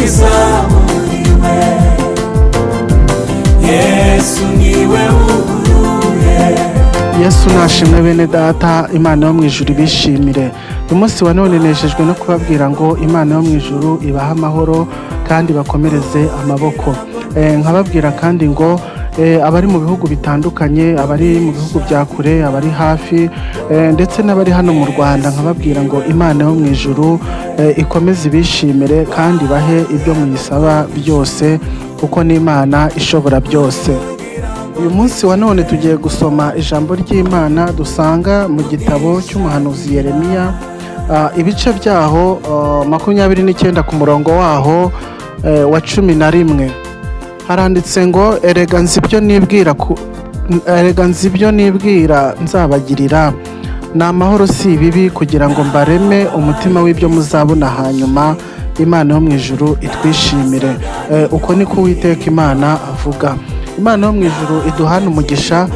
Izamuriwe Yesu niwe wuguruye. Yesu nashimwe. Bene data, Imana yo mu ijuru ibishimire. Uyu munsi wa none nejejwe no kubabwira ngo Imana yo mu ijuru ibahe amahoro kandi bakomereze amaboko. Nkababwira kandi ngo abari mu bihugu bitandukanye, abari mu bihugu bya kure, abari hafi, ndetse n'abari hano mu Rwanda, nkababwira ngo Imana yo mu ijuru ikomeze ibishimire kandi ibahe ibyo muyisaba byose, kuko ni Imana ishobora byose. Uyu munsi wa none tugiye gusoma ijambo ry'Imana dusanga mu gitabo cy'umuhanuzi Yeremiya, ibice byaho 29, ku murongo waho wa 11. Haranditse ngo: "Erega nzi ibyo nibwira nzabagirira, ni amahoro si ibibi, kugira ngo mbareme umutima w'ibyo muzabona hanyuma." Imana yo mu ijuru itwishimire. Uko niko Uwiteka Imana avuga. Imana yo mu ijuru iduhane umugisha.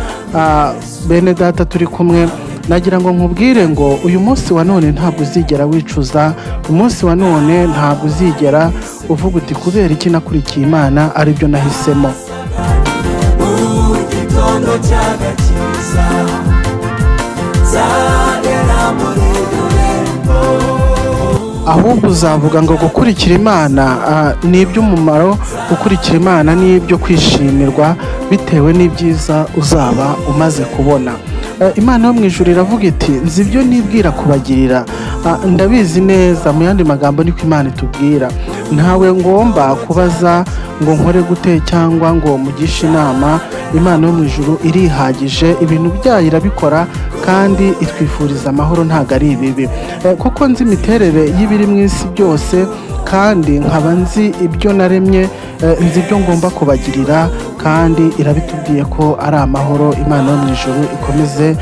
Bene data turi kumwe, nagira ngo nkubwire ngo uyu munsi wa none ntabwo uzigera wicuza. Umunsi wa none ntabwo uzigera uvuga uti: "Kubera iki nakurikiye Imana aribyo nahisemo?" Mu gitondo cy'agakiza nzagera muri iryo rembo. Ahubwo uzavuga ngo gukurikira Imana ni iby'umumaro, gukurikira Imana ni ibyo kwishimirwa bitewe n'ibyiza uzaba umaze kubona. Imana yo mu ijuru iravuga iti: "Nzi ibyo nibwira kubagirira." Ndabizi neza. Mu yandi magambo, niko Imana itubwira. Ntawe ngomba kubaza ngo nkore gute cyangwa ngo mugishe inama. Imana yo mu ijuru irihagije, ibintu byayo irabikora kandi itwifuriza amahoro, ntabwo ari ibibi. Kuko nzi imiterere y'ibiri mu isi byose kandi nkaba nzi ibyo naremye, nzi ibyo ngomba kubagirira, kandi irabitubwiye ko ari amahoro. Imana yo mu ijuru ikomeze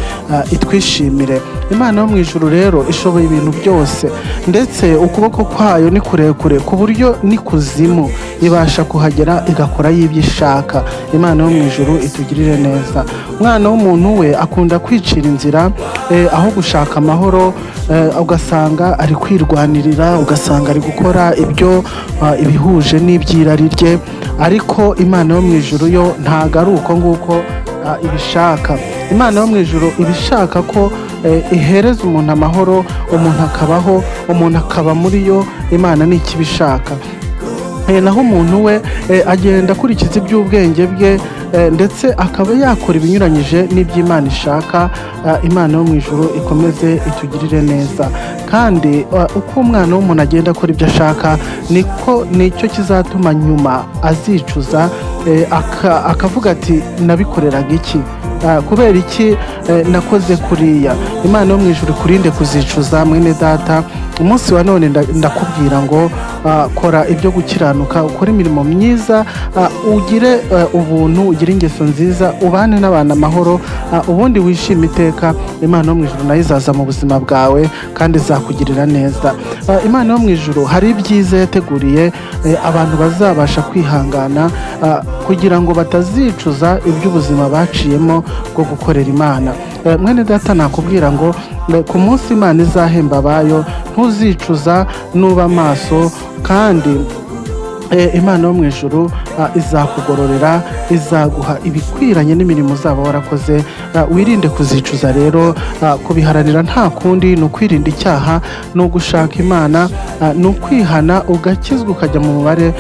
itwishimire. Imana yo mu ijuru rero ishoboye ibintu byose, ndetse ukuboko kwayo ni kurekure ku buryo n'ikuzimu ibasha kuhagera igakora y'ibyo ishaka. Imana yo mu ijuru itugirire neza. Umwana w'umuntu we akunda kwicira inzira aho gushaka amahoro, ugasanga ari kwirwanirira, ugasanga ari gukora ibyo ibihuje n'iby'irari rye. Ariko Imana yo mu ijuru yo ntabwo ari uko nguko ibishaka. Imana yo mu ijuru ibishaka ko ihereza umuntu amahoro, umuntu akabaho, umuntu akaba muri yo. Imana ni ikibishaka. Naho umuntu we agenda akurikiza iby'ubwenge bwe, ndetse akaba yakora ibinyuranyije n'iby'Imana ishaka. Imana yo mu ijuru ikomeze itugirire neza. Kandi uko umwana w'umuntu agenda akora ibyo ashaka, niko nicyo kizatuma nyuma azicuza, akavuga ati: "Nabikoreraga iki? Kubera iki nakoze kuriya?" Imana yo mu ijuru ikurinde kuzicuza. Mwene data, umunsi wa none ndakubwira ngo kora ibyo gukiranuka, ukore imirimo myiza, ugire ubuntu, ugire ingeso nziza, ubane n'abantu amahoro, ubundi wishime iteka. Imana yo mu ijuru nayo izaza mu buzima bwawe kandi izakugirira neza. Imana yo mu ijuru hari ibyiza yateguriye abantu bazabasha kwihangana kugira ngo batazicuza iby'ubuzima baciyemo bwo gukorera Imana. Mwene data, nakubwira ngo ku munsi Imana izahemba abayo ntuzicuza nuba maso, kandi Imana yo mu ijuru izakugororera, izaguha ibikwiranye n'imirimo uzaba warakoze. Wirinde kuzicuza rero. Kubiharanira nta kundi ni ukwirinda icyaha, ni ugushaka Imana, ni ukwihana ugakizwa, ukajya mu mubare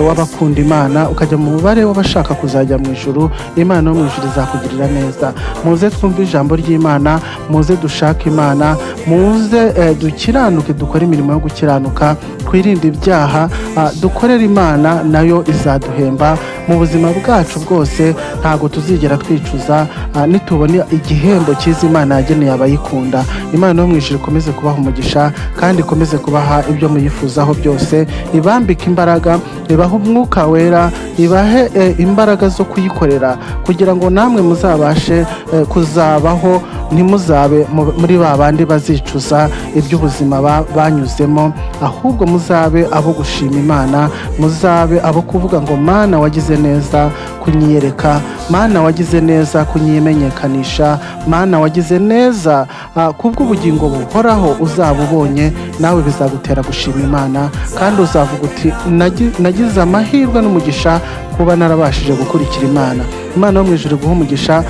w'abakunda Imana, ukajya mu mubare w'abashaka kuzajya mu ijuru. Imana yo mu ijuru izakugirira neza. Muze twumve ijambo ry'Imana, muze dushake Imana, muze dukiranuke, dukore imirimo yo gukiranuka, twirinde ibyaha, dukorere Imana, nayo izaduhemba mu buzima bwacu bwose. Ntabwo tuzigera twicuza nitubona igihembo cyiza Imana yageneye abayikunda. Imana yo mu ijuru ikomeze kubaha umugisha kandi ikomeze kubaha ibyo muyifuzaho byose, ibambike imbaraga, ibahe Umwuka Wera, ibahe imbaraga zo kuyikorera kugira ngo namwe muzabashe kuzabaho, ntimuzabe muri ba bandi bazicuza iby'ubuzima banyuzemo, ahubwo muzabe abo gushima Imana, muzabe abo kuvuga ngo: "Mana, wagize neza kunyiyereka, Mana, wagize neza kunyimenyekanisha, Mana, wagize neza." Kubw'ubugingo buhoraho uzaba ubonye, nawe bizagutera gushima Imana, kandi uzavuga uti: "Nagize amahirwe n'umugisha kuba narabashije gukurikira Imana." Imana yo mu ijuru iguhe umugisha.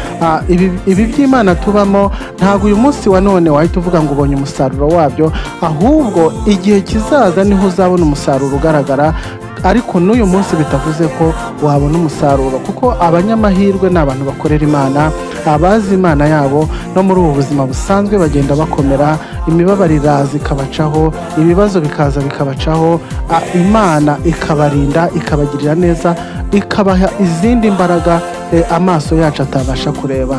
Ibi by'Imana tubamo, ntabwo uyu munsi wa none wahita uvuga ngo ubonye umusaruro wabyo, ahubwo igihe kizaza niho uzabona umusaruro ugaragara. Ariko n'uyu munsi bitavuze ko wabona umusaruro, kuko abanyamahirwe ni abantu bakorera Imana, abazi Imana yabo. No muri ubu buzima busanzwe bagenda bakomera, imibabaro iraza ikabacaho, ibibazo bikaza bikabacaho, Imana ikabarinda, ikabagirira neza, ikabaha izindi mbaraga amaso yacu atabasha kureba.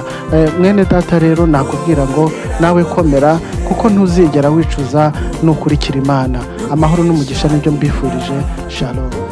Mwene data rero, nakubwira ngo nawe komera, kuko ntuzigera wicuza nukurikira Imana. Amahoro n'umugisha nibyo mbifurije. Shalom.